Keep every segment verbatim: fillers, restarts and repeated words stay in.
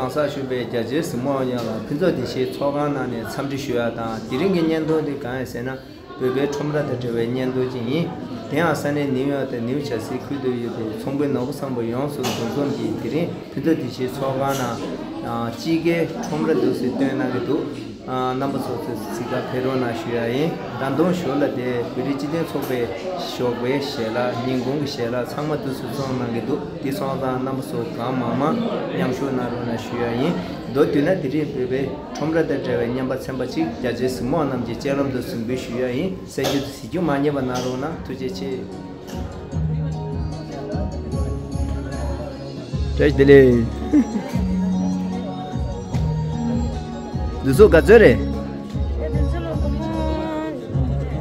གང་ཟག་ཞུགས་པའི་རྒྱ་ཆེའི་གཟིགས་མོ་ཡོངས་ལ་ཕུན་ཚོགས་བདེ་ཆེན་ཚོགས་ཁང་ནང་ནས་འཚམས་འདྲི་ཞུ་ཡ་དང་། དེ་རིང་གི་བརྙན་ཐུང་འདི་གང་ཡིན་ཟེར་ན། བོད་པའི་ཁྲོམ་ར་དང་འབྲེལ་བའི་བརྙན་ཐུང་ཅིག་ཡིན། དེ་ཡང་ས་གནས་ནིའུ་ཡོག་དང་ནིའུ་ཇར་སི་ཁུལ་དུ་ཡོད་པའི་ཚོང་པའི་ནོར་བུ་བཟང་པོ་ཡོངས་སུ་འདུ་འཛོམས་ཀྱིས་དེ་རིང་ཕུན་ཚོགས་བདེ་ཆེན་ཚོགས་ཁང་ནང་དཔྱིད་ཀའི་ཁྲོམ་ར་འདུག་སེ་སྟོན་གནང་གི་འདུག། རྣམ་པ་ཚོ་ཚོས་གཟིགས་གར་ཕེབས་རོགས་གནང་ཞུ་ཡ་ཡིན། ད་དུང་ཞོར་ལ་དེ་བོད་རིགས་སྤྱི་མཐུན་ཚོགས་པའི་ཞོགས་པའི་ཞལ་ལག་ཉིན་གུང་གི་ཞལ་ལག་ཚང་མ་འདུག་སེ་བཙོང་གནང་གི་འདུག། དེ་སོང་ཙང་རྣམ་པ་ཚོ་གང་མང་མང་མཉམ་ཞུགས་གནང་རོགས་གནང་ཞུ་ཡ་ཡིན། མདོར་བསྡུས་ན་དེ་རིང་བོད་པའི་ཁྲོམ་ར་དང་འབྲེལ་བའི་བརྙན་པར་ཚན་པ་གཅིག་རྒྱ་ཆེའི་གཟིགས་མོ་རྣམས་ཀྱི་སྤྱན་ལམ་དུ་གཟིགས་འབུལ་ཞུ་ཡ་ཡིན། གསན་རྒྱུ་དང་གཟིགས་རྒྱུ་མ་བསྙེལ་བ་གནང་རོགས་གནང་། ཐུགས་རྗེ་ཆེ། བཀྲ་ཤིས་བདེ་ལེགས། འདི་ཚོ་ག་ཚོད་རེད། དེ་ཚོ་ལ་སྒོར་མོ།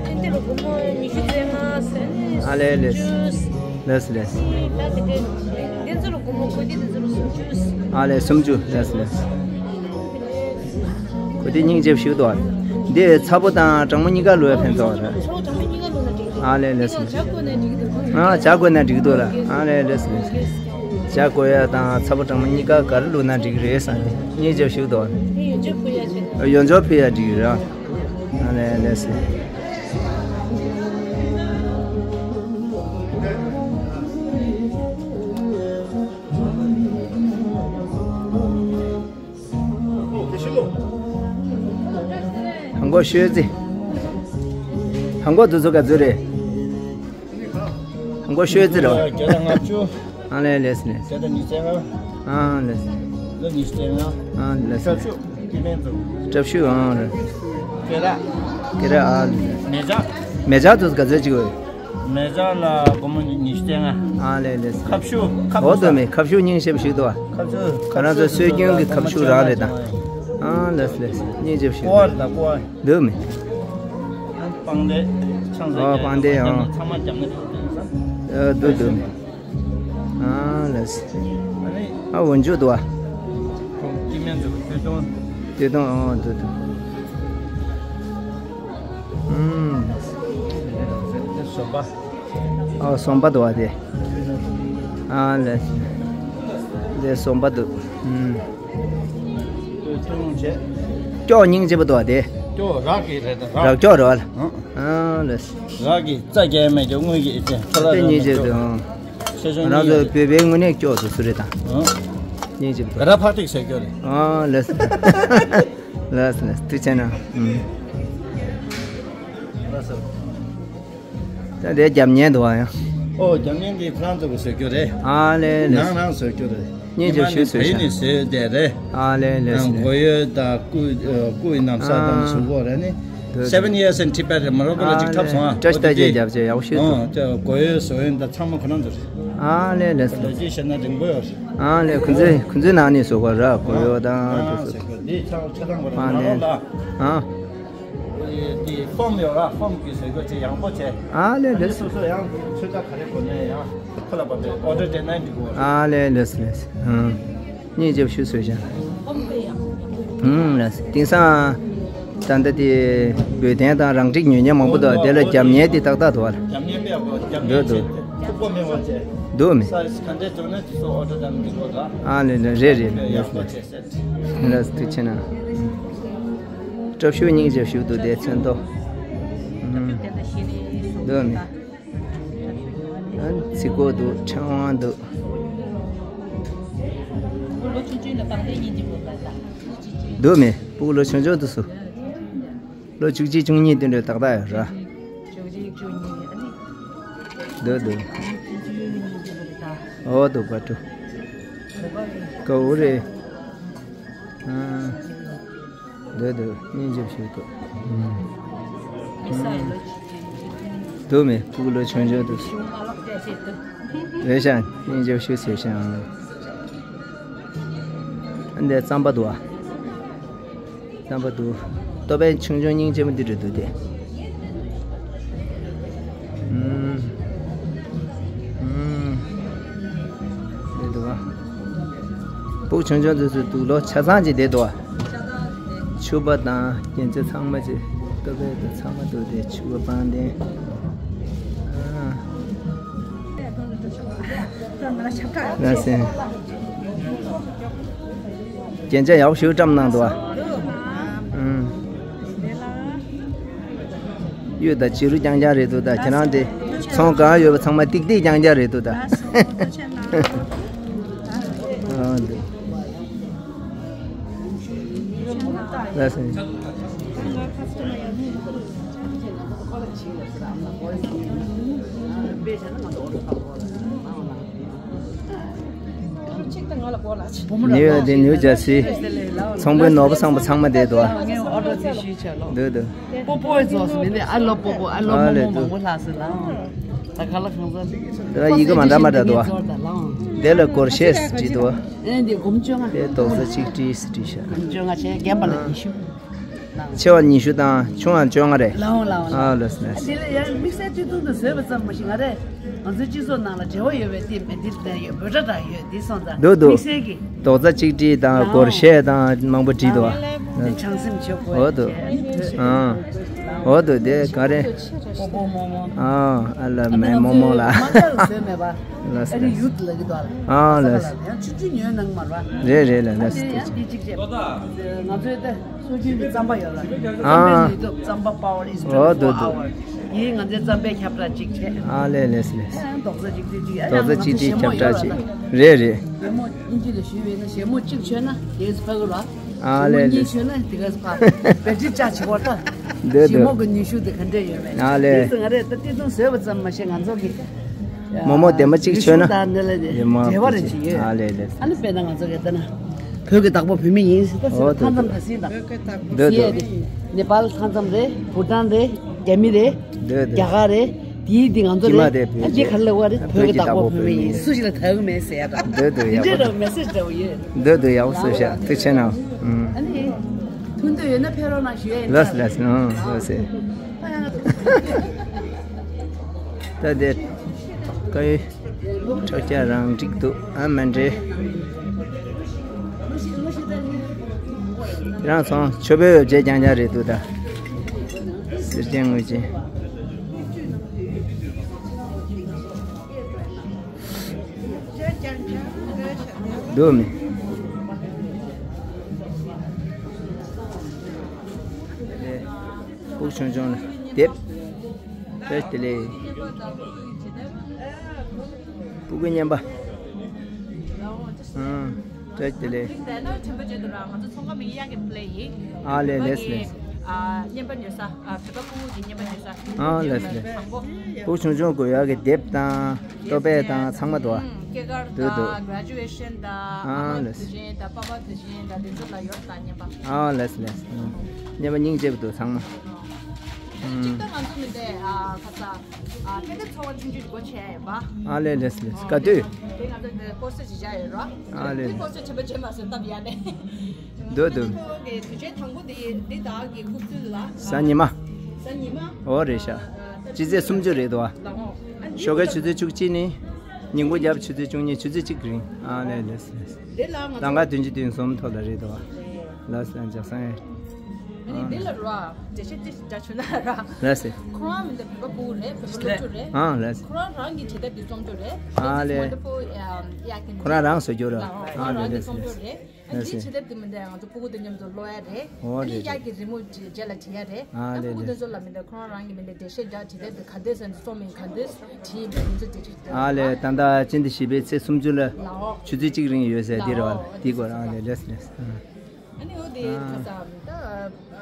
དེ་འདི་ལ་སྒོར་མོ་ཉི་ཤུ་རྩ་ལྔ་ཟེར་ནས། ཨ་ལེ་ལེ། སུམ་ཅུ། ལེས་ལེས། ད་དེ་འདྲ་དེ་ཚོ་ལ་སྒོར་མོ་གོ་དེ་དེ་ཚོ་ལ་སུམ་ཅུ། ཨ་ལེ་སུམ་ཅུ། ལེས་ལེས། གོ་དེ་སྙིང་རྗེ་པོ་ཞིག་འདུག་ཨ། འདི་ཚ་པོ་དང་གྲང་མོ་གཉིས་ཀ་བླུགས་ཡ་ཕན་ཐོགས་རེད། ཚ་པོ་གྲང་མོ་གཉིས་ཀ་བླུགས་ན་འགྲིག་གི་འདུག། ཨ་ལེ་ལེས་ལེས། ཇ་བསྐོལ་ནས་འགྲིག་གི་འདུག། ཨ་ཇ་བསྐོལ་ན་འགྲིག་གི་འདུག་ལ། ཨ་ལེ་ལེས་ལེས། ཇ་བསྐོལ་ཡ་དང་ཚ་པོ་གྲང་མོ་གཉིས་ཀ་ག་རེ་བླུགས་ན་འགྲིག་གི་རེད་བསམ་ནས་སྙིང་རྗེ་པོ་ཞིག་འདུག་ཨ། ཡོན་ཆབ་ཕུལ་ཡ་འགྲིག་གི་རེད། ཨ་ལེ་ལེས་ལེས། ཧང་གོ་ཤོད་ཙི། ཧང་གོ་དུ་ཚོ་ག་ཚོད་རེད། ཧང་གོ་ཤོད་ཙི་རོ། བརྒྱ་དང་ལྔ་བཅུ། ཨ་ལེ་ལེས་ལེས། བརྒྱ་དང་ཉི་ཤུ་རྩ་ལྔ། ཨ་ལེས། ལོ་ཉི་ཤུ་རྩ་ལྔ། ཨ་ལེས། ཤ་ཤུ། ཏི་མེན་ཙུ། ཀྲབ་ཤུ་ཨང་རེད། ཀེ་ར། ཀེ་ར་ཨ་ལེ། མེ་བྱ། མེ་བྱ་དུ་ག་ཚོད་ཅིག་འོས། མེ་བྱ་ལ་སྒོར་མོ་ཉི་ཤུ་རྩ་ལྔ། ཨ་ལེ་ལེས། ཁབ་ཤུ། ཁབ་འོ་ཤུ་དོ་མེ་ཁབ་ཤུ་སྙིང་རྗེ་པོ་ཞིག་འདུག་ཨ། ཁབ་ཤུ། ཁ་རང་ཚོ་སྲོལ་རྒྱུན་གྱི་ཁབ་ཤུ་རང་རེད་ད། ཨ་ལེས་ལེས་སྙིང་རྗེ་པོ་ཞིག་ཀོ་བ་རེད་ད་ཀོ་བ། འདུག་མེ། པང་གདན། ཆང་ས། ཨོ་པང་གདན་ཨང་། ཚང་མ་རྒྱབ་ནས་འགྲོ་དེ་ས། ཨ་འདུག་འདུག་མེ། ཨ་ལེས། ཨ་འོ་འཇུ་དུ་བ། ཏི་མེན་ཙུ་ཏེ་ཏོང་། ཏེ་ཏོང་ཨོ་འདུག་འདུག། ཨུམ། ཟོམ་པ། ཨོ་ཟོམ་པ་དུ་བ་དེ། ཨ་ལེས། དེ་ཟོམ་པ་དུ། ཨུམ། ཏེ་ཏོང་བྱས། སྐྱོགས་སྙིང་རྗེ་པོ་དུ་བ་དེ། སྐྱོགས་རག་གི་རེད་ད་རག། རག་སྐྱོགས་རེད་བ་ལ། ཨང་། ཨ་ལེས། རག་གི་རྩ་རྒྱས་མེད་ཀྱི་དངུལ་གྱི་ཨེ་ཅན་ཁོ་ལ་དེ་རག་སྙིང་རྗེ་མེད་དུ་ཀྱོག་ཨང་། ཆེ་ཆུང་ང་རང་ཚོ་གཉིས་བོད་པའི་དངོས་གནས་ཀྱོག་ཏུ་སུ་རེད་དང་། ཨང་། སྙིང་རྗེ་མེད་དུ་ག་ར་ཕག་ཐིག་ཟེར་ཀྱོག་རེད། ཨ་ལེས། ལེས་ལེས་ཐུགས་ཆེ་ན། ཨུམ། ལགས་སོ། ད་དེ་རྒྱབ་བརྙན་འདུག་བ་ཡང་། ཨོ་རྒྱབ་བརྙན་འདི་ཁོ་རང་ཚོ་གི་བཟོས་རྒྱུ་རེད། ཨ་ལེ་ལེ། ནང་རང་བཟོས་རྒྱུ་རེད། སྙིང་རྗེ་ཞུ་བཟོས་ཤག་ཉི་མ་ནི་བོད་ནས་བཟོས་བསྡད་རེད། ཨ་ལེ་ལེ་ཨ་ལེ། གོ་ཡོད་ད་སྐུ་ཨ་སྐུ་ཡི་ནམ་ས་དང་ཨ་བཟོ་གོ་རེད་ནི། འདོད། Seven years in Tibet རེད་མ་རོ་ཀོ་ལ་ཅིག་ཐབས་སོང་ཨ། བཀྲ་ཤིས་རྟགས་བརྒྱད་རྒྱབ་ཅེས་ཡག་ཤོས་འདུག་ཨ་ཅག་གོ་ཡོད་བཟོ་ཡོད་ད་ཚང་མ་ཁོ་རང་ཚོ་རེད། ཨ་ལེ་ལེ། ལོ་རྒྱུས་བཤད་ན་རིང་པོ་ཡོད་རེད། ཨ་ལེ་ཁོང་ཚོས་ཁོང་ཚོའི་ནང་ནས་བཟོ་གོ་ར་གོ་ཡོད་དང་ཨ་དེ་ཚོ། ཟེར་གོ་འདི་ཚང་ཆ་ཚང་གོ་རེད་མ་རོ་ལ། ཨ། དེ་ཕོམ་ཡོད་ར་ཕོམ་གྱི་བཟོས་གོ་ཅེས་ཡང་པོ་བྱས། ཨ་ལེ་ལེ། སོ་སོ་ཡང་ཚོད་ལྟ་ག་རེ་དགོས་ནས་ཡང་ཁོ་ལ་བབས་པའི་ཨོ་ཌར་སྤྲད་ན་འགྲིག་གོ་ཨ་ལེ་ལེས་ལེས། ཨང་། སྙིང་རྗེ་པོ་ཞུ་གསོལ་ཞིང་། ཨང་ལེས། དེང་སང་ད་ལྟ་དེ་བོད་དོན་དང་རང་འཁྲིའི་ཉོ་མཁན་མང་པོ་འདུག་དེ་ལ་རྒྱབ་གཉེར་དེ་ཏག་ཏག་འདུག་བ། རྒྱབ་གཉེར་དཔེ་ཡག་པོ་རྒྱབ་འདུག་གཉེར་འདུག་བྱས་ཏེ་ཐུག་པོ་མེད་པ་བྱས། འདུག་མེད། ས་ཡིས་ག་འདྲས་འགྲོ་ན་དེ་ཚོ་ཨོ་ཌར་དང་འགྲིག་གོ་ད། ཨ་ལེ་ལེ་རེད་རེད་དཔེ་ཡག་པོ་ལེས་ལེས། བྱས་ཟེར། ལགས་ཐུགས་ཆེ་གནང་། སྐྲ་ཤུར་སྙིང་རྗེ་ཞུ་འདུག་དེ་མཚན་ཐོག་ཨུམ། འདུག་ནི། ཨ་ཚིག་གོ་འདུག་ཕྲེང་བ་འདུག་འདུག་མི་སྤུ་གུ་ལོ་ཆུང་ཆུང་དུ་སུ། ལོ་བཅུ་གཅིག་བཅུ་གཉིས་དེ་འདྲ་ཏག་ཏག་ཡོད་ར། འདུག་འདུག་འོ་འདུག་པ་ཏུ། ཀའུ་རེ། ཨ། འདོད་འདོད་སྙིང་རྗེ་ཞིག་འདུག་འདུག་མེད་སྤུ་གུ་ལོ་ཆུང་ཆུང་འདུག་རེད་ཤག་སྙིང་རྗེ་ཞིག་ཟེར་ཤག་འདི་རྩམ་པ་འདུག་ཨ། རྩམ་པ་འདུག་ལྟོ་ཕད་ཆུང་ཆུང་སྙིང་རྗེ་མོ་འདི་འདྲ་འདུག་སྟེ། ཨུམ། ཨུམ། འདི་འདུག་ཨ། སྤུ་གུ་ཆུང་ཆུང་དེ་ཚོ་འདུག་ལོ་ཆ་ཚང་ཅིག་བསྡད་འདུག་ཨ། ཕྱུ་པ་དང་རྒྱན་ཆ་ཚང་མ་ཅིག་ལྟོ་ཕད་དང་ཚང་མ་འདུག་སྟེ་ཕྱུ་པ་པང་གདན། ཨ། ལགས་སེ། རྒྱན་ཆ་ཡག་པོ་ཞིག་བཀྲམ་གནང་འདུག་ཨ། ཨུམ། གཡུ་དང་བྱུ་རུ་རྐྱང་རྐྱང་རེད་འདུག་ད་ཁྱེད་རང་དེ་ཚོང་གང་ཡོད་པ་ཚང་མ་ཏིག་ཏིག་རྐྱང་རྐྱང་རེད་འདུག་ད། ཨ་འདུག་ལགས་སོ། ནིའུ་ཡོག་དེ་ནིའུ་ཇར་སི། ཚོང་དཔོན་ནོར་བུ་བཟང་པོ་ཚང་མ་བསྡད་འདུག་ཨ། འདུག་འདུག་པོ་པོའི་རྫོགས་སུ་མིན་ནི་ཨ་ལོ་པོ་པོ་ཨ་ལོ་ཨ་མོ་ལེ་མོ་མང་པོ་ལྷག་སོང་ལ། ད་ག་ལ་གང་ཟག་དེ་ལ་ཡི་གེ་མ་འདྲ་མ་འདྲ་འདུག་ཨ། དེ་ལ་སྒོར་གཞས་བྲིས་འདུག་ཨ། ཨེ་འདི་སྒོར་བཅོ་ལྔ། དེ་རྡོག་རྩ་གཅིག་བྲིས་བྲིས་ཤག་སྒོར་བཅོ་ལྔ་བྱས་རྒན་པ་ལ་ཉི་ཤུ། ཆེ་བ་ཉི་ཤུ་དང་ཆུང་བ་བཅོ་ལྔ་རེད། ལའོ་ལའོ་ལའོ། ཨ་ལགས་སོ་ལགས་སོ། དེ་ལ་ཡང་དམིགས་བསལ་སྤྱི་ཚོགས་དུ་བཟོས་པ་ཙམ་མ་ཞིག་ང་རེ། ང་ཚོའི་སྤྱི་ཚོགས་ནང་ལ་འབྲེལ་བ་ཡོད་པའི་དེ་མེད་དེ་ལ་ཡོད་འབོད་སྒྲ་དྲག་ཡོད་དེ་སོང་ཙང་། འདུག་འདུག་དམིགས་བསལ་གྱི། རྡོག་རྩ་གཅིག་སྒྲིལ་དང་སྒོར་གཞས་དང་མང་པོ་བྲིས་འདུག་ཨ། དེ་བྱང་སེམས་བྱེད་དགོས། འོ་འདུག་ཨ། འོ་འདུག་དེ་ག་རེ། པོ་པོ་མོ་མོ། ཨ་ཨ་ལ་མེ་མོ་མོ་ལ། མ་ཁ་ལ་བཟོས་མེད་པ། ལགས་སོ་ཨ་ནི་ལགས་སོ། ཡུད་ལ་གི་དོ་ལ། ཨ་ལགས་སོ། ཡང་ཆུ་ཆུ་ཉོས་གནང་མ་ར། རེད་རེད་ལ་ལགས་སོ། ཡང་དེ་གཅིག་བྱས། ང་ཚོའི་ད། སྲོལ་རྒྱུན་གྱི་རྩམ་པ་ཡོད་ལ། ཨ། རྩམ་པའི་ནུས་སྟོབས་རྩམ་པ་power is འོ་འདུག twenty-four འདུག hour། ཡིན་ང་ཚོའི་རྩམ་པའི་ཁྱབ་བསྒྲགས་གཅིག་བྱས། ཨ་ལས་ལས་ལས། ཨ་རྡོག་རྩ་གཅིག་སྒྲིལ་གཅིག་ཨ་རྡོག་རྩ་གཅིག་སྒྲིལ་ཁྱབ་བསྒྲགས་གཅིག་རེད་རེད། བུ་མོ་དབྱིན་ཇི་ལ་ཞུས་པས་ན་ཞལ་མོ་གཅིག་མཆོད་ན་དེས་ཕ་གི་ར། ཨ་ལས་ལས། ཞལ་མོ་གཉིས་མཆོད་ན་དེ་ག་ཕ། བེ་ཊི་རི་ཆར་ཇི་བར་ད། འདོད་ཞལ་མོ་འདོད། གི་ནུས་ཤུགས་དེ་ག་འདྲས་ཡོད་མེད། ཨ་ལས། དེས་ང་རས་ད་བརྩེ་དུང་བཟོས་པ་ཙམ་མ་ཤེས་ང་ཚོ་གི། མོག་མོག་བདེ་མོ་གཅིག་མཆོད་ན། ཡེ་མ་འབྲེལ་བ་རེ་ཅིག་ཡོད། ཨ་ལས་ལས། ཨ་ནི་དཔེར་ན་ང་ཚོ་གི་ལྟ་ན། བོད་ཀྱི་བདག་པོ་བོད་མི་ཡིན་ཟེར་ད་ཟེར། འོ་དེ་མཐའ་མཚམས་ད་ཟིན་དང་། འདོད་འདོད། ནེ་པཱལ་མཐའ་མཚམས་རེད། བྷུ་ཊན་རེད། རྒྱ་མི་རེད། འདོད་འདོད། རྒྱ་གར་རེད། དེའི་དེ་ང་ཚོ་རེད། ཨ་ཅེ་ག་ལ་བ་རེད། བོད་ཀྱི་བདག་པོ་བོད་མི་ཡིན། སུ་ཞིག་ལ་ཐལ་གི་མེད་ཟེར་ཡ་དང་། འདོད་འདོད་ཡག་པོ་འདྲ། འདོད་འདོད་ཡག་པོ་གསུངས་ཤག་ཐུགས་རྗེ་ཆེ་གནང་། ཨ་ནི། ཐུགས་འདོད་ཡོད་ན་ཕེབས་རོགས་གནང་ཞུ་ཡ་ཡིན། ལགས་ལགས་ལགས་ལགས། ད་དེ་ཀ་ཡེ་ཁྲག་ཆ་རང་འགྲིག་འདུག་ཨ། མ་འདྲེ་རང་སོང་ཆོས་པའི་འོ་བྱེད་རྐྱང་རྐྱང་རེད་འདུག་ད་ཟེར་ཅན་ངོས་ཅན། འདུག་མི། སྤུ་གུ་ཆུང་ཆུང་ལ་དེབ། བཀྲ་ཤིས་བདེ་ལེགས། སྤུ་གུ་རྔན་པ། ཨང་། བཀྲ་ཤིས་བདེ་ལེགས། ཨ་ལས་ལས་ལས། ཨ་རྔན་པ་ཉོ་ས། ཨ་བོད་པ་སྤུ་གུ་གི་རྔན་པ་ཉོ་ས། ཨ་ལས་ལས། དང་པོ། སྤུ་གུ་ཆུང་ཆུང་དགོས་ཡག་གི་དེབ་དང་། ལྟོ་ཕད་དང་ཚང་མ་འདུག་ཨ། སྐྱེས་སྐར་དང་། འདུག་འདུག་graduation དང་། ཨ་ཨ་མ་ལས། དུས་ཆེན་དང་། པ་ཕ་དུས་ཆེན་དང་། དེ་ཚོ་ལ་ཡོད་དང་། རྔན་པ། ཨ་ལས་ལས། རྔན་པ་སྙིང་རྗེ་པོ་འདུག་ཚང་མ། གཅིག་ད་ང་ཚོ་མི་འདས་ཨ་ཁ་ས་ཨ་དཔེ་དེབ་ཚོགས་པ་ཆུང་ཆུང་སྒོ་ཕྱེ་ཡོད་པ། ཨ་ལས་ལས་ལས། ག་དུས། དེ་ང་ཚོ་འདི་poster ཞིག་བཞག་ཡོད་ར། ཨ་ལས་དེ་ལས། poster ཆེན་པོ་ཆེན་མ་སོང་སྟབས་ཡག་ནས། འདོད་འདོད། ཁོང་གི་དུས་ཆེན་དང་པོ་དེ་འདི་བདག་གི་སྐུ་ཚུལ་ལ། གཟའ་ཉི་མ། གཟའ་ཉི་མ། འོ་རེད་ཤག་ཨ་ད་སྤྱི་ཚེས་སུམ་ཅུ་རེད་དོ། ལའོ། ཨ་ནི་ཞོགས་ཀའི་ཆུ་ཚོད་བཅུ་གཅིག་ནས། ཉིན་གུང་རྒྱབ་ཆུ་ཚོད་བཅུ་གཉིས། ཆུ་ཚོད་གཅིག་རིང་། ཨ་ལས་ལས་ལས། དེ་ལ་ང་ལམ་ཁ་ཚོ་བདུན་ཅུ་དོན་གསུམ་ཐོག་ལ་རེད་དོ། ལགས་སོ། ལགས་སོ། ཨ་ནི་འདི་ལ་ར། འགྲེལ་བཤད་ཅིག་རྒྱག་ཆོག་ན་ར། ལགས་སོ། ཁོ་རང་མི་འདི་བོད་པ་སྤུ་གུ་རེད། བོད་པ་སློབ་ཕྲུག་རེད། ཨང་། ལགས་སོ། ཁོ་རང་རང་གི་བྱེད་ཐབས་འདི་རྩོམ་རྒྱུ་རེད། ཨ་ལས། Wonderful, um, yeah, ཁོ་རང་རང་བཟོ་རྒྱུ་རེད། ཨ་ལས། ལགས་སོ། རང་གི་རྩོམ་རྒྱུ་རེད། ཨ་ནི་བྱེད་ཐབས་འདི་མི་འདི་ང་ཚོ་སྤུ་གུ་དང་མཉམ་དུ་ཀློག་ཡ་རེད། འོ་ཨ་ནི་རེད་གཡག་གི་རི་མོ་རྗེས་ལ་བྲིས་ཡ་རེད། ཨ་ལས། ཨ་ལས། སྤུ་གུ་དེ་ཚོ་ལ་མི་འདི་ཁོ་རང་རང་གི་མི་འདི་འགྲེལ་བཤད་རྒྱག་བྱེད་ཐབས་འདི་ག་འདྲས་ཟེར་ན་རྩོམ་ཡིན། ག་འདྲས་བྲིས་ཡིན་པ་དེ་ཚོ་འགྲེལ་བཤད་རྒྱག་ཨ་ལས། ད་ལྟ་སྤྱི་ཟླ་བཞི་པའི་ཚེས་སུམ་ཅུ་ལ་ལའོ། ཆུ་ཚོད་གཅིག་རིང་ཡོད་ཟེར། འདི་རེད་བ། ལའོ། འདི་དགོས་རེད། ཨ་ལས། ལགས་སོ། ལགས་སོ། ཨ་ནི་འོ་དེ་ཨ། ཁ་ས་མི་ད།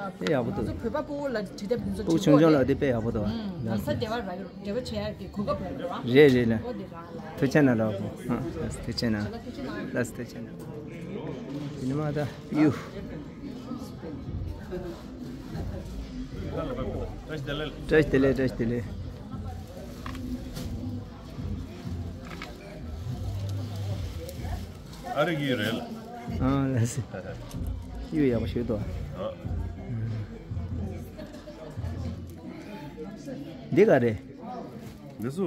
དཔེ་ཡག་པོ་འདུག་ང་ཚོ་བོད་པ་སྤུ་གུ་ལ་བྱེད་ཐབས་དེ་ཚོ་སྤུ་གུ་ཆུང་ཆུང་ལ་དེ་དཔེ་ཡག་པོ་འདུག་ཨ། ལགས་སོ། གང་ས་འབྲེལ་བ་ར་འབྲེལ་བ་བྱེད་ཡག་གི་གོ་སྐབས་རག་རེད་བ། རེད་རེད་ལགས། འོ་དེ་རང་ལ། ཐུགས་རྗེ་གནང་ལགས། ཨ། ལགས་སོ། ཐུགས་རྗེ་གནང་། ལགས་སོ། ཐུགས་རྗེ་གནང་། དེ་ནི་མ་ད་ཡུ། བཀྲ་ཤིས་བདེ་ལེགས། བཀྲ་ཤིས་བདེ་ལེགས། བཀྲ་ཤིས་བདེ་ལེགས། ཨ་རི་གི་རེད། ཨ་ལགས་སོ། གཡུ་ཡག་པོ་ཞིག་འདུག་ཨ། འདི་ག་རེད། འདི་ཚོ་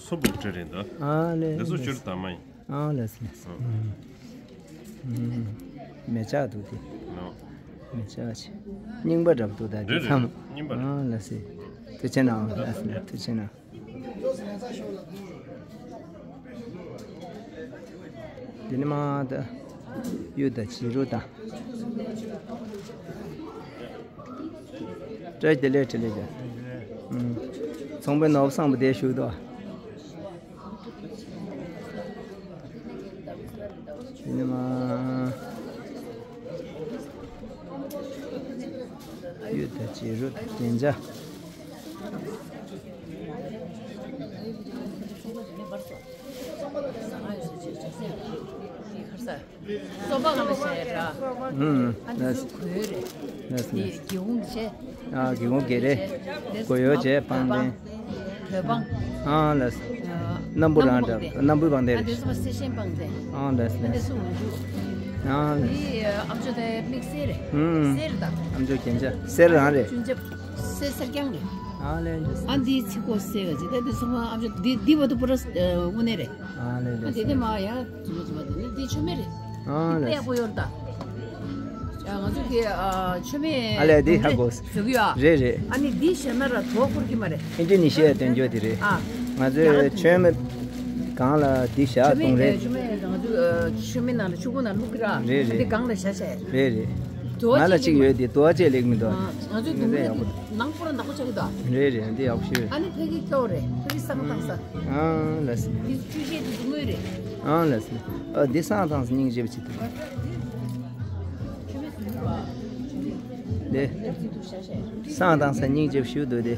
སོབ་ལོ་ཊི་རེད་འདུག་ཨ་ལས། འདི་ཚོ་ལས། སྤྱིར་དང་མ་ཡིན། ཨ་ལགས་སོ། ལགས་སོ། ཨ། ཨ། མེ་ལྕགས་འདུག་དེ། ནོ། མེ་ལྕགས་ཆེ། རྙིང་པ་འདྲ་པོ་འདུག་ད་དེ་རེད་རེད། ཚང་མ། རྙིང་པ་རེད། ཨ་ལགས་སོ། ཐུགས་རྗེ་གནང་། ལགས་སོ། ཐུགས་རྗེ་གནང་། འདི་ནི་མ་ད། གཡུ་དང་བྱི་རུ་དང་། བཀྲ་ཤིས་བདེ་ལེགས། བཀྲ་ཤིས་བདེ་ལེགས། ཚོང་དཔོན་ནོར་བུ་བཟང་པོ་དེ་བཞུགས་འདུག། ཡིན་ནི་མ། གཡུ་དང་བྱི་རུ་དང་རྒྱན་ཆ། སོ་པ་གང་ལ་བྱས་ར། ཨུམ། ཨ་འདི་ཚོ་གོས་རེད། ལགས་སོ། འདི་སྒེའུ་ཁུང་བྱས། ཨ་སྒེའུ་ཁུང་བརྒྱད་རེད། འདི་གོས་ཡོ་བྱས། བང་ལྡན། གོས་བང་། ཨ་ལགས་སོ། ཨ་སྣམ་བུ་རང་འདྲ། སྣམ་བུ་བང་ལྡན། སྣམ་བུ་བང་ལྡན་རེད། ཨ་འདི་ཚོ་སེ་ཤན་བང་ལྡན། ཨ་ལགས་སོ། ཨ་འདི་ཚོ་འོག་འཇུག། ཨ་ལགས་སོ། འདི་ཨམ་ཅོག་དེ་དམིགས་བསལ་རེད། ཨུམ། གསེར་དང་། ཨམ་ཅོག་རྒྱན་ཆ་གསེར་རང་རེད། ཅུན་ཅབ་གསེར་གསེར་རྐྱང་རེད། ཨ་ལས་ལས། ཨ་འདི་ཚིག་གོ་གསེར་ག་ཅིག་ད་འདི་ཚོ་མ་ཨམ་ཅོག་འདི་འདི་བ་དུ་པུ་ར་དངོས་གནས་རེད། ཨ་ལས་ཨ་ལས། དེ་དེ་མ་ཡང་རྫུན་མ་རྫུན་མ་དེ་ནི་འདི་མཆོད་མེ་རེད། ཨ་ལས། དཔེ་ཡག་པོ་ཡོད་ད། ང་ཚོ་གི་ཨ་མཆོད་མེ་ཨ་ལས་འདི་ཧ་གོ། བཟོ་གི་ཡོད། རེད་རེད། ཨ་ནི་འདི་བཞག་ན་ར་དོ་ཁུར་གི་མ་རེད། ཨིན་ཌོ་ནེ་ཤི་ཡ་སྟོན་རྒྱུ་དེ་རེད། ཨ། ང་ཚོའི་མཆོད་མེ་སྒང་ལ་འདི་བཞག་གཏོང་རེད། མཆོད་མེ་ང་ཚོ་མཆོད་མེ་ནང་ལ་ཆུ་ཁུང་ནང་བླུག་གི་ར། རེད་རེད། འདི་སྒང་ལ་བཞག་བྱས། རེད་རེད། དོ་ང་ལ་གཅིག་ཡོད་དེ་དོ་ཅེས་ལེགས་མི་འདུག། ང་ཚོའི་ངས་ཡག་པོ་འདུག། ནང་པོ་ར་ནག་པོ་ཆགས་ཀྱི་འདུག། རེད་རེད། འདི་ཡག་པོ་ཞིག་རེད། ཨ་ནི་ཕ་གི་སྐྱོ་རེད། ཕ་གི་བསང་བཏང་ས། ཨང་ལགས་སོ། འདི་བཅུ་ཤེས་འདི་དངུལ་རེད། ཨང་ལགས་སོ། ཨ་འདི་བསང་བཏང་ས་སྙིང་རྗེ་པོ་ཅིག་འདུག། འདི་བསང་བཏང་ས་སྙིང་རྗེ་པོ་ཞིག་འདུག་སྟེ།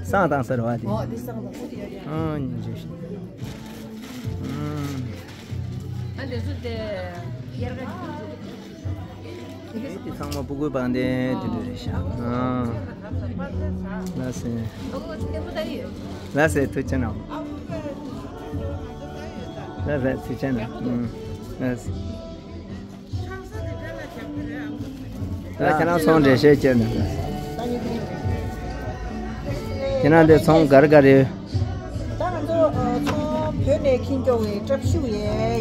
བསང་བཏང་ས་རེད་བ་འདི། ཨོ་འདི་བསང་བཏང་ས་རེད། ཨང་སྙིང་རྗེ་པོ་ཞིག། ཨང་། ཨ་འདི་ཚོ་དེ་དབྱར་ཁ་གི། དེ་ཚང་མ་སྤུ་གུའི་བང་ལྡན་དེ་འདྲ་རེད་ཤག། ཨ། ལགས་སེ། ལགས་སེ་ཐུགས་རྗེ་གནང་། ལགས་སེ་ཐུགས་རྗེ་གནང་། ཨ། ལགས་སེ། ད་ཁྱེད་རང་ཚོང་འགྲེལ་བཤད་བྱས་ན། ཁྱེད་རང་དེ་ཚོང་ག་རེ་ག་རེ་ཡོད། ད་ང་ཚོ་ཨ་ཚོང་བོད་ནས་འཁྱེར་འགྲོ་བའི་སྲབ་ཞུ་ཡས་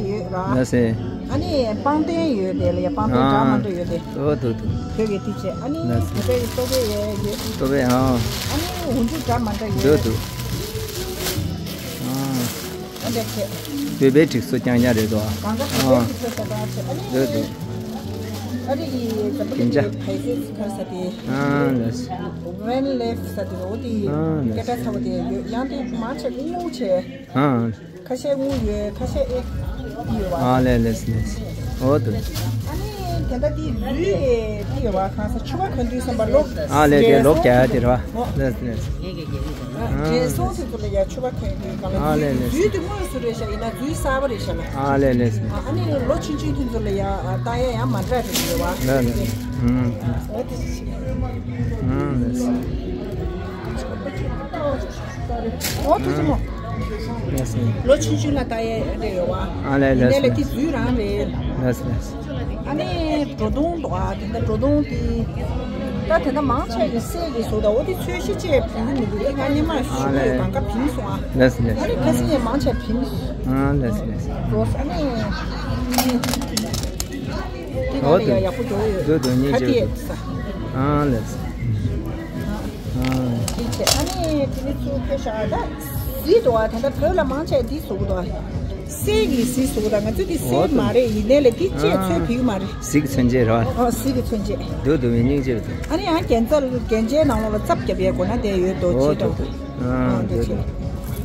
ཡོད་ར། ལགས་སེ། ཨ་ནི་པང་གདན་ཡོད་དེ་ལ་ཡ། པང་གདན་འདྲ་མ་འདྲ་ཡོད་དེ། ཨོ་དུ་དུ། བོད་ཀྱི་དེ་བྱས། ཨ་ནི་ལགས་སེ། བོད་པའི་ལྟོ་ཕད་ཡས་ཡོད། ལྟོ་ཕད་ཨང་། ཨ་ནི་འོ་འདུག་འདྲ་མ་འདྲ་ཡོད། དུ་དུ། ཨང་། ཨ་འདྲ་བྱས། བོད་པའི་སྒྲིག་སྲོལ་རྐྱང་རྐྱང་རེད་དོ། གང་ག་བོད་པའི་སྒྲིག་སྲོལ་ལྟར་བྱས། ཨ་ནི། དུ་དུ། ཨ་རི་གི་འཛམ་བུ་གླིང་གི་བལ་ཟས་ཁར་ས་དེ། ཨ་ལགས་སེ། ཝན་ལེབ་ས་དེ་འོ་དེ། ཨ་ལགས་སེ། སྐད་གྲགས་ཚ་བོ་དེ་ཡོད། ཡང་དེ་མང་ཆེ་སྔོ་བྱས། ཨ། ཁ་ཤས་སྔོ་ཡོད། ཁ་ཤས་ཨེ་ཡོད་བ། ཨ་ལགས་ལགས་ལགས། འོ་དུ། ཨ་ནི་དེ་འདྲ་དེ་རུས་དེ་ཡོད་བ། གང་ས་ཕྱུ་པ་གོན་དུས་བསམ་པ་ལོག། ཨ་ལགས་དེ་ལོག་རྒྱག་ཡ་དེ་རེད་བ། ལགས་ལགས། འདྲེ་སོང་དེ་ཚོ་ལ་ཡ་ཕྱུ་པ་གོན་དུས་གང་ལ། ཨ་ལགས་ལགས། རུས་དེ་སྔོ་སུ་རེད་ཤག། ཡིན་ན་རུས་གསར་པ་རེད་ཤག་ལ། ཨ་ལགས་ལགས། ཨ་ནི་ལོ་ཆུང་ཆུང་དེ་ཚོ་ལ་ཡ་ལྟ་ཡ་ཡང་མ་འདྲ་རེད་ཡོད་བ། ལགས་ལགས། ཨུམ། འོ་དེ་ཞིག། ཨ་ལགས། འོ་ཐུགས་རྗེ་མོ། ལགས་སེ། ལོ་ཆུང་ཆུང་ལ་ལྟ་ཡས་རེད་ཡོད་བ། ཨ་ལས་ལས། ཡིན་ནའི་ལས་དེ་རྫུས་རང་རེད། ལགས་སེ་ལགས་སེ། ཨ་ནི་འགྲོ་དོང་འདུག་ཨ། དེ་འདྲ་འགྲོ་དོང་དེ། ད་དེ་འདྲ་མང་ཆེ་གི་གསེར་གྱི་བཟོ་ད། འོ་དེ་ཚོས་གཞི་བཅས་བུད་མི་འདུག། དེ་ང་སྔོན་མ་ཞུ་ཨ་ལས། གང་ག་བིན་སོང་ཨ། ལགས་སེ་ལགས་སེ། ཨ་ནི་ཁ་སང་ངས་མང་ཆེ་བིན། ཨ་ལགས་སེ་ལགས་སེ། འགྲོ་ས་ཨ་ནི། འདི་ང་ལ་ཡང་ཡག་པོ་འགྲོ་ཡོད། འདུག་འདུག་ཉིན་གཅིག་འདུག། ཨ་ལགས་སེ། ཨ། འདི་བྱས་ཨ་ནི་དེ་ནི་ཚུར་ཕེབས་ཤག། ད་གཟི་འདུག་ཨ། ད་ལྟ་བོད་ལ་མང་ཆེ་འདི་བཟོ་གི་འདུག་ཨ། གསེར་གྱི་གཟི་བཟོ་གི་འདུག། ང་ཚོ་འདི་གསེར་མ་རེད། ཡིན་ནའི་ལས་འདི་བཅས་ཚོས་བུད་ཀྱི་མ་རེད། གཟི་གི་མཚོན་བྱེད་རེད་བ། ཨ་གཟི་གི་མཚོན་བྱེད། འདུག་འདུག་ཉིན་གཅིག་འདུག། ཨ་ནི་ཡང་རྒྱན་རྩ་རྒྱན་ཆའི་ནང་ལོགས་ལ་ཙབ་བརྒྱབ་ཡས་དགོས་ན་དེ་ཡོད་དོ། ཨོ་ཅེས་དོ། དང་། ཨ་འདི་བྱས།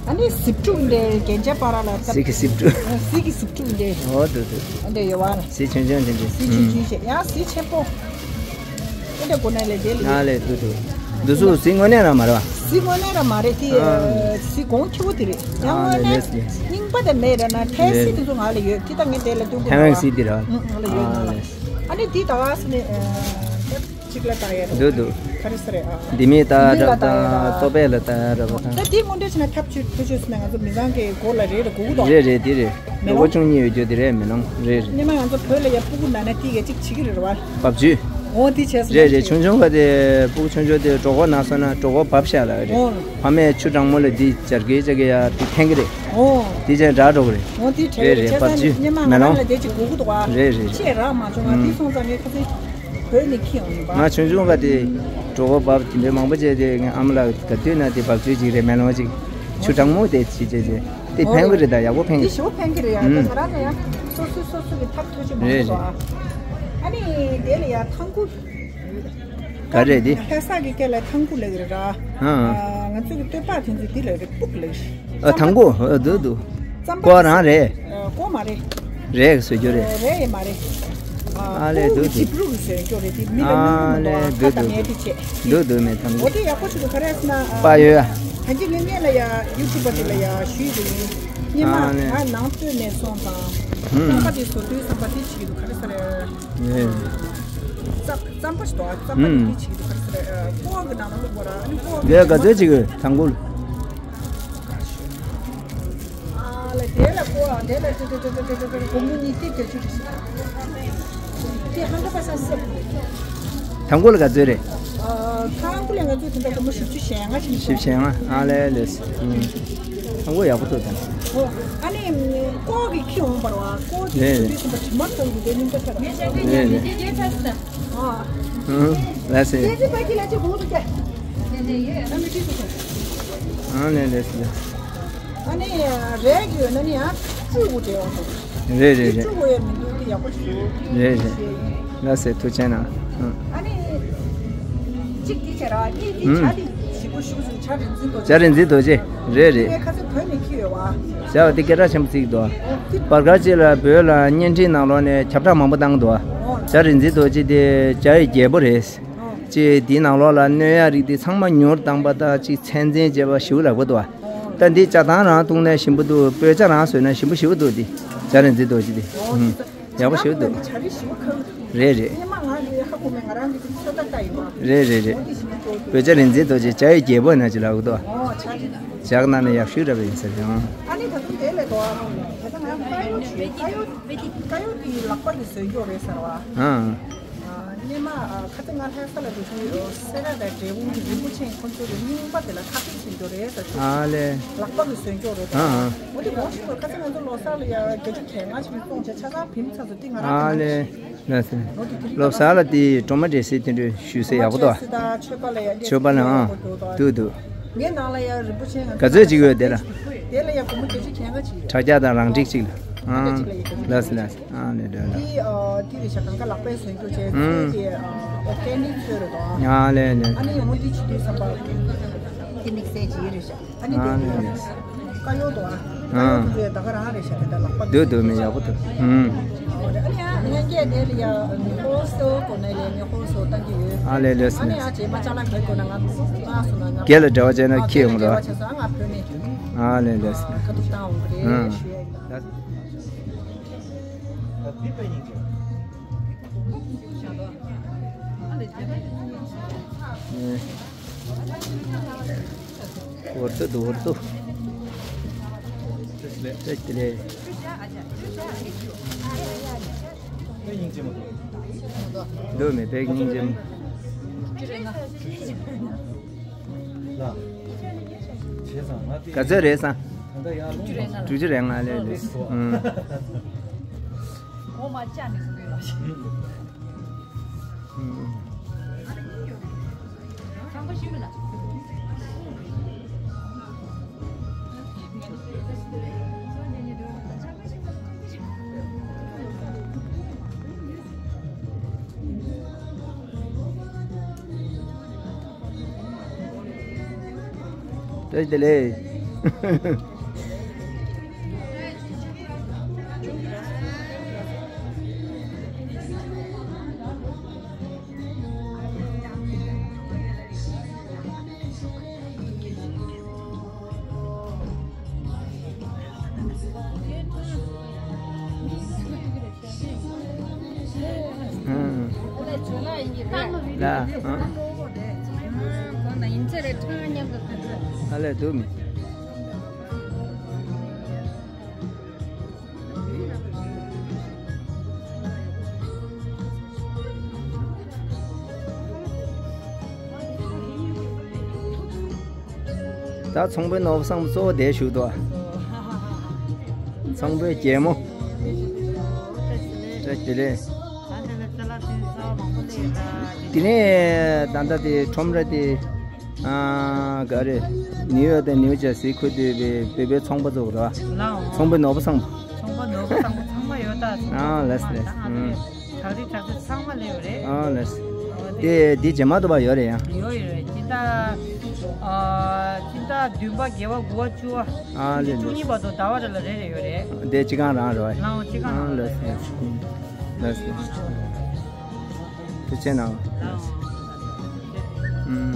ཨ་ནི་གཟི་བྱུག་འདྲའི་རྒྱན་ཆ་བར་ལ་ཙབ། གཟི་གི་གཟི་བྱུག། ཨ་གཟི་གི་གཟི་བྱུག་འདྲའི། ཨོ་འདུག་འདུག། ཨ་འདྲ་ཡོད་བ། གཟི་ཆུང་ཆུང་དེ་འདྲ། གཟི་ཆུང་ཆུང་ཞིག། ཡང་གཟི་ཆེན་པོ། ཨ་འདྲ་དགོས་ན་ལས་དེ་ལས། ཨ་ལས་འདུག་འདུག། འདི་ཚོ་གཟི་དངོས་གནས་རང་མ་རེད་བ། གཟི་དངོས་གནས་རང་མ་རེད་དེ། ཨ་གཟི་གོང་ཆེ་བོ་དེ་རེད། ཡང་དངོས་གནས་རྙིང་པ་དེ་མེད་རེད་ན་ཐའི་གཟི་དེ་ཚོ་ང་ལ་ཡོད། དེ་ད་ངས་དེ་ལ་སྟོན་གི་མེད་བ། ཐའི་ཝན་གཟི་དེ་རེད་བ། ཨ་ལ་ཡོད་ང་ལ། ཨ་ནི་དེ་ད་ག་ས་ནས། གཅིག་ལ་ལྟ་ཡ་རེད། འདུག་འདུག། ག་རེ་ཟེར་རེད་ཨ། ལྡེ་མིག་ལྟ་ཡ་འདི་ལ་འདྲ་ལྟ་ཡ་དང་རེད། ལྟོ་ཕད་ལ་ལྟ་ཡ་འདྲ་པོ་དང་། ད་དེ་དངོས་འབྲེལ་བྱས་ན་ཐབས་ཇུས་ཐུ་ཆོས་ཟེར་ན་ང་ཚོ་མི་ཚང་གི་མགོ་ལ་རེད་རེད་དགོས་ཀྱི་འདུག། རེད་རེད་དེ་རེད། མེ་ལོང་། ལོ་ཆུང་གཉིས་ཡོད་རྒྱུ་དེ་རེད་མེ་ལོང་རེད་རེད། སྔོན་མ་ང་ཚོ་བོད་ལ་ཡ་སྤུ་གུ་ན་ན་དེ་ག་ཅིག་བྱེད་ཀྱི་རེད་ར་བ། འབབ་ཆུ། འོ་དེ་བྱས་ཟེར་རེད་ན་རེད། ཆུང་ཆུང་ག་དེ་སྤུ་གུ་ཆུང་ཆུང་དེ་གྲོད་ཁོག་ན་སོང་ན་གྲོད་ཁོག་འབབ་ཤག་ལ་རེད། འོ། ཕ་མས་ཆུ་གྲང་མོ་ལ་འདི་སྦྱར་གི་བྱ་གི་ཡ་དེ་འཐེན་གི་རེད། འོ། དེ་བྱས་འདྲ་འགྲོ་གི་རེད། འོ་དེ་རེད་རེད། རེད་རེད། འབབ་ཆུ། བྱས་ཙང་སྔོན་མ་མེ་ང་ལོང་། རང་ལ་དེ་ཅིག་དགོས་ཀྱི་འདུག་ཨ། རེད་རེད་རེད། ཅེས་རག་མ་བྱུང་ང་། དེ་སོང་ཙང་ངས་ཁ་སང་བོད་ནས་འཁྱེར་ཡོང་ཡིན་པ། ང་ཆུང་ཆུང་ག་དེ་གྲོད་ཁོག་འབབ་དེ་འདྲའི་མང་པོ་བྱས་ཏེ་ངའི་ཨ་མ་ལགས་ག་དུས་ན་དེ་འབབ་ཆུ་ཅིག་རེད་མེ་ལོང་ཅིག་ཆུ་གྲང་མོ་དེ་བྱས་བྱས་བྱས་དེ་ཕན་གི་རེད། ད་ཡག་པོ་ཕན་གི། དེ་ཞེ་པོ་ཕན་གི་རེད་ཡ། ཨུམ། ད་ང་རང་ལ་ཡ། སོ་སོ་སོ་སོ་གི་ཐབས་ཐོས་ཅིག་མང་པོ་རེད་རེད། འདུག་ཨ། ཨ་ནི་དེ་ལ་ཡ་ཐང་གུ། ག་རེ་དེ། ལྷ་ས་གི་སྐད་ལ་ཐང་གུ་ལབ་ཀྱི་རེད་ར། ཨ། ཨ། ང་ཚོ་གི་སྟོད་པ་དེ་ཚོ་དེ་ལབ་ཀྱི་རེད། སྤུག་ལབ་ཀྱི་རེད། ཨ། ཐང་གུ། ཨ། འདུག་འདུག་རྩམ་པ། ཀོ་རང་རེད། ཨ། ཀོ་མ་རེད། རེད་བཟོ་རྒྱུ་རེད། རེད་ཡེ་མ་རེད། ཨ་ལས། འདུག་འདུག་ཇི་པ་རུ་གི་བཟོས་རྒྱུ་རེད། དེ་མི་ལ་ཉུང་ཉུང་མ། ཨ་ལས། ཁ་འདུག་ད་འདུག་མེད་དེ་བྱས། འདུག་འདུག་མེད། ཐང་གུ། འོ་དེ་ཡག་པོ་ཞིག་འདུག་ག་རེ་ཟེར་ན། པ་ཡོད་ཡ། ད་གིན་ངས་ལ་ཡ་ཡུ་ཊུབ་པ་དེ་ལ་ཡ་ཞུས་ཡོད། སྔོན་མ། ཨ་ལས། ང་ནང་སྟོད་ནས་སོང་ཙང་། ཧུམ། རྩམ་པ་དེ་བཟོ་དུས་ཙམ་པ་དེ་བྱེད་ཀྱི་འདུག་ག་རེ་ཟེར། ཨེ། རྩམ་རྩམ་པ་ཞིག་འདུག་རྩམ་པ་དེ། ཧུམ། དེ་བྱེད་ཀྱི་འདུག་ག་རེ་ཟེར། ཀོ་བ་གི་ནང་ལ་བླུགས་པ་ར། ཨ་ནི་ཀོ་བ་གི། དེ་ག་ཚོད་བྱེད་ཀྱི་ཡོད། ཐང་གུ་ལ། ཨ་ལས། དེ་ལ་ཀོ་བ། དེ་ལ་ཏི་ཏི་ཏི་ཏི་ཏི་ཏི་སྒོར་མོ་གཉིས་ཏི་བརྒྱད་ཅུ་རེད། དེ་ཧང་ག་པ་ས་སེ། ཐང་གུ་ལ་ག་ཚོད་རེད། ཨ། ཐང་གུ་ལ་ང་ཚོས་དེ་འདྲ་སྒོར་མོ་བཞི་བཅུ་ཞེ་ལྔ་ཞིག་བཞི་བཅུ་ཞེ་ལྔ། ཨ་ལས་ལས། ཨུམ། ཐང་གུ་ཡག་པོ་འདུག་ད། ཨོ། ཨ་ནི་ཀོ་བ་གི་ཁྱི་འོང་བར་བ། ཀོ་བ་གི། རེད་ཁྱི་རེད། དེ་ཚོ་ཕྱི་མ་ཐོན་གྱི་དེ་ཉིན་ད་ཆ་ར། རེད་རེད། ཨ། ཨུམ། ལགས་སེ། ཨ་ལས་སེ། ཨ་ནི་ཁྱི་ཚོ། ཨ་ནི་ལས་སེ། ཨ་ནི་རས་ཀྱི་ཡོད་ན་ནི་ཡང་བཅུ་དགུ་སྤྲད་འོང་དང་། རེད་རེད་རེད། བཅུ་དགུ་ཡང་མི་འདུག་དེ་ཡག་པོ་ཞིག་འདུག་རེད་རེད། ལགས་སེ། ཐུགས་རྗེ་གནང་། ཨ། ཨ་ནི་གཅིག་དེ་བྱས་ར། གཉིས་དེ། ཨུམ། བྱ་དེ་ཞིག་པོ་ཞུ་སོང་། བྱ་རིག་འཛིན་རྡོ་རྗེ། བྱ་རིག་འཛིན་རྡོ་རྗེ། རེད་རེད། ངས་ཁ་སང་བོད་ནས་འཁྱེར་ཡོད་བ། བྱ་བ་དེ་སྐད་གྲགས་ཆེན་པོ་བརྩི་གི་འདུག་བར་སྐབས་ཅིག་ལ་བོད་ལ་བརྙན་འཕྲིན་ནང་ལོགས་ནས་ཁྱབ་བསྒྲགས་མང་པོ་བཏང་གི་འདུག་བྱ་རིག་འཛིན་རྡོ་རྗེ་དེ་བྱ་ཡི་རྒྱལ་པོ་རེད། ཅེས་དེའི་ནང་ལོགས་ལ་གནོད་ཡག་རིགས་དེ་ཚང་མ་ཉུང་རུ་བཏང་པ་དང་། ཅིག་ཚད་འཛིན་བྱས་པ་ཞེ་པོ་ཡག་པོ་འདུག་ད་འདི་ཇ་ཐང་རང་བཏུང་ན་ཞིམ་པོ་འདུག་སྤོས་ཇ་རང་བཟོས་ན་ཞིམ་པོ་ཞེ་པོ་འདུག་འདི་བྱ་རིག་འཛིན་རྡོ་རྗེ་འདི། ཨུམ། ཡག་པོ་ཞེ་པོ་འདུག་རེད་རེད། རེད་རེད་རེད། སྤོས་ཇ་རིག་འཛིན་རྡོ་རྗེ་བྱ་ཡི་རྒྱལ་པོ་ན་ཅི་ལབ་གི་འདུག་ཇ་གི་ནང་ནས་ཡག་ཤོས་འདྲ་པོ་ཡིན་ས་རེད། ཨང་། ཨ་ནི་ད་དུང་དེ་ལས་དོ། ད་ང་དཀར་ཡོལ་བྱས། དཀར་ཡོལ། དཀར་ཡོལ་གྱི་ལག་པ་གིས་བཟོས་ཀྱི་ཡོད་རེད་ཟེར་བ། ཨང་། ཨ། སྔོན་མ། ཨ། ཁ་སང་ང་ལྷ་ས་ལ་འགྲོ་དུས་སེ་ར་དང་འབྲས་སྤུངས་ཀྱི་རིན་པོ་ཆེ་ཁོང་ཚོ་གི་རྙིང་པ་དེ་ལ་ཁ་གཏད་བྱེད་འགྲོ་རེད་ཟེར། ཨ་ལས། ལག་པ་གིས་བཟོས་ཀྱི་ཡོད་རེད། ཨ་ཨ། འོ་དེ་གོང་ཞིག་ཁ་སང་ང་ཚོ་ལོ་གསར་ལ་ཡ་བརྒྱད་ཅུ་གྱ་ལྔ་ཞིག་བཙོང་བྱས། ཆ་ཚང་བིམ་ཚ་ཚོ་དེ་ང་རང་། ཨ་ལས། ལགས་སེ། ལོ་གསར་ལ་དེ་སྒྲོལ་མ་འབྲས་སིལ་དེ་འདྲ་ཞུ་ས་ཡག་པོ་འདུག་མཆོད་པ་ལ་ཡ། འདུག་འདུག་ངའི་ནང་ལ་ཡ་རིན་པོ་ཆེ་ང་། ག་ཚོད་ཅིག་ཡོད་དེ་ལ། དེ་ལ་ཡ་སྒོར་མོ་བརྒྱད་ཅུ་གྱ་ལྔ་ཅིག་ཡོད། དྲ་རྒྱ་དང་རང་འགྲིག་ཅིག་ལ། ཨང་། ལགས་སེ་ལགས་སེ། ཨང་། ལས་འདྲ་ལ། དེ། ཨ། དེ་རེད་ཤག་གང་ག་ལག་པས་བཟོས་རྒྱུ་བྱས། ཚོས་དེ། ཨ། ཨོར་གེ་ནིག་ཚོས་རེད་དོ། ཨ་ལས་ལས། ཨ་ནི་ཡང་མོ་དེ་བྱེད་དུས་ཙམ་པ་དེ་དམིགས་བསལ་གྱི་རེད་ཤག་ཨ་ནི་དེ། ཨ་ནི་དཀར་ཡོལ་དོ། ཨ། དཀར་ཡོལ་དེ་ཚོ་ཡ་ད་ག་རང་རེད་ཤག་དེ་ད་ལག་པ། འདུག་འདུག་མི་ཡག་པོ་འདུག་ཨུམ། ཨ་ནི་ཡང་ལྷན་རྒྱས་དེ་ལ་ཡ་ནི་ཧོ་སོ་གོ་ནས་ལས་ནི་ཧོ་སོ་བཏང་གི་ཡོད། ཨ་ལས་ལས། ཨ་ནི་ཡང་རྗེས་མ་ཅ་ལག་ག་རེ་དགོས་ན་ང་ང་སོང་ན་ང་། རྒན་ལ་འབྲེལ་བ་བྱས་ན་ཁྱེད་ཡོང་རོགས། ཨ་ལས་ལས། ཁ་ཐུག་བཏང་འོང་གི་རེད། ཨུམ། ཞུ་ཡ་ཡིན། འོར་དུ་འོར་དུ། འདུག་མི་དཔེ་སྙིང་རྗེ་མོ། ག་ཚོད་རེད་སམ། དྲུག་ཅུ་རེ་ལྔ་ལས་ལས། ཨུམ། བཀྲ་ཤིས་བདེ་ལེགས། ཨང་། ལ། ཨང་། ཨ་ལས། འདུག་མི། ད་ཚོང་དཔོན་ནོར་བུ་བཟང་པོ་གཙོ་བོ་དེ་བཞུགས་འདུག་ཚོང་དཔོན་རྒྱལ་མོ། བཀྲ་ཤིས་བདེ་ལེགས། དེ་ནས་ད་ལྟ་དེ་ཁྲོམ་ར་དེ། ཨ། ག་རེ། ནིའུ་ཡོག་དང་ནིའུ་ཇར་སི་ཁུལ་དུ་བོད་པའི་ཚོང་པ་ཚོ་རེད་བ། ལའོ། ཚོང་དཔོན་ནོར་བུ་བཟང་པོ། ཚོང་པ་ནོར་བུ་བཟང་པོ་ཚང་མ་ཡོད། ཨ་ལགས་ལགས། ཨུམ། བྲག་རི་བྲག་རྩེ་ཚང་མ་སླེབས་ཡོད་རེད། ཨ་ལགས། དེ་འདི་རྗེས་མ་དུ་བ་ཡོད་རེད་ཡ། ཡོད་ཡོད་རེད། སྤྱི་ཟླ་ཨ་སྤྱི་ཟླ་བདུན་པ་བརྒྱད་པ་དགུ་པ་བཅུ་པ། ཨ་ལགས་བཅུ་གཉིས་བར་དུ་ཟླ་བ་རེ་ལ་རེ་རེ་ཡོད་རེད། དེ་སྤྱི་ཁང་རང་རེད་བ། ལའོ་སྤྱི་ཁང་རང་རེད། ལགས་ལགས། ཐུགས་རྗེ་གནང་། ལགས། ཨུམ།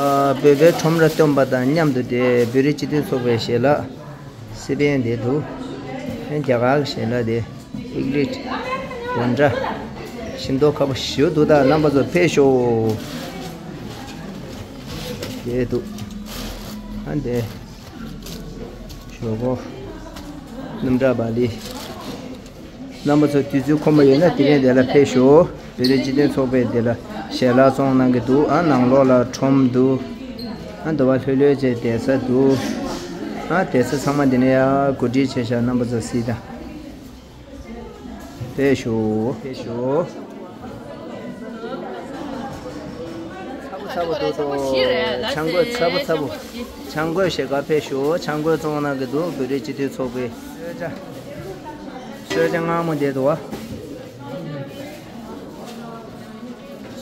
ཨ། བོད་པའི་ཁྲོམ་ར་སྟོན་པ་དང་མཉམ་དུ་དེ་བོད་རིགས་སྤྱི་མཐུན་ཚོགས་པའི་ཞལ་ལག་སི་པན་དེ་འདུག་ཨ་རྒྱ་གར་གྱི་ཞལ་ལག་དེ་ཨིག་ལིཊ་དོན་འདྲ་ཞིམ་མདོག་ཁ་པོ་ཞེ་པོ་འདུག་ད་རྣམ་པ་ཚོ་ཕེབས་ཤོག་དེ་འདུག་ཨ་འདི་ཞོག་ཁོག་སྣུམ་འདྲ་བ་ལི། རྣམ་པ་ཚོ་དུས་ཚོད་ཁོམ་པ་ཡོད་ན་དེ་རིང་དེ་ལ་ཕེབས་ཤོག་བོད་རིགས་སྤྱི་མཐུན་ཚོགས་པས་དེ་ལ་ཞལ་ལག་བཙོང་གནང་གི་འདུག་ཨ་ནང་ལོགས་ལ་ཁྲོམ་འདུག་ཨ་འདི་བ་ལྷོད་ལྷོད་བྱས་བསྡད་ས་འདུག་ཨ་བསྡད་ས་ཚང་མ་འདི་ནས་ཡར་གོ་སྒྲིག་བྱས་ཤག་རྣམ་པ་ཚོ་གཟིགས་དང་། ཕེབས་ཤོག་ཕེབས་ཤོག་ཚ་པོ་ཚ་པོ་འདུག་ཚ་པོ་ཞིག་རེད་ལ། ཆང་གོས་ཚ་པོ་ཚ་པོ། ཆང་གོས་ཞེ་དགའ་ཕེབས་ཤོག་ཆང་གོས་བཙོང་གནང་གི་འདུག་བོད་རིགས་སྤྱི་མཐུན་ཚོགས་པའི་གསོལ་ཇ། གསོལ་ཇ་མངར་མོ་བསྡད་འདུག་བ།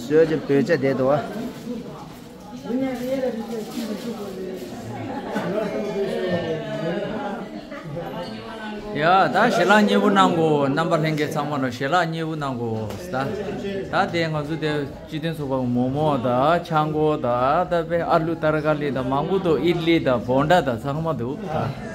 གསོལ་ཇ་བོད་ཇ་བསྡད་འདུག་བ། ཡ་ད་ཞལ་ལག་མཉེས་པོ་གནང་གོ་རྣམ་པ་ལྷན་རྒྱས་ཚང་མ་ལ་ཞལ་ལག་མཉེས་པོ་གནང་གོ་ད། ད་དེ་ང་ཚོ་དེ་སྤྱི་མཐུན་ཚོགས་པ་མོག་མོག་དང་ཆང་གོས་དང་ད་པེ་ཨ་ལུ་ཏར་ཀ་ལི་དང་མང་པོ་འདུག་ཨིཌ་ལི་དང་བོན་ཌ་དང་ཚང་མ་འདུག་ད།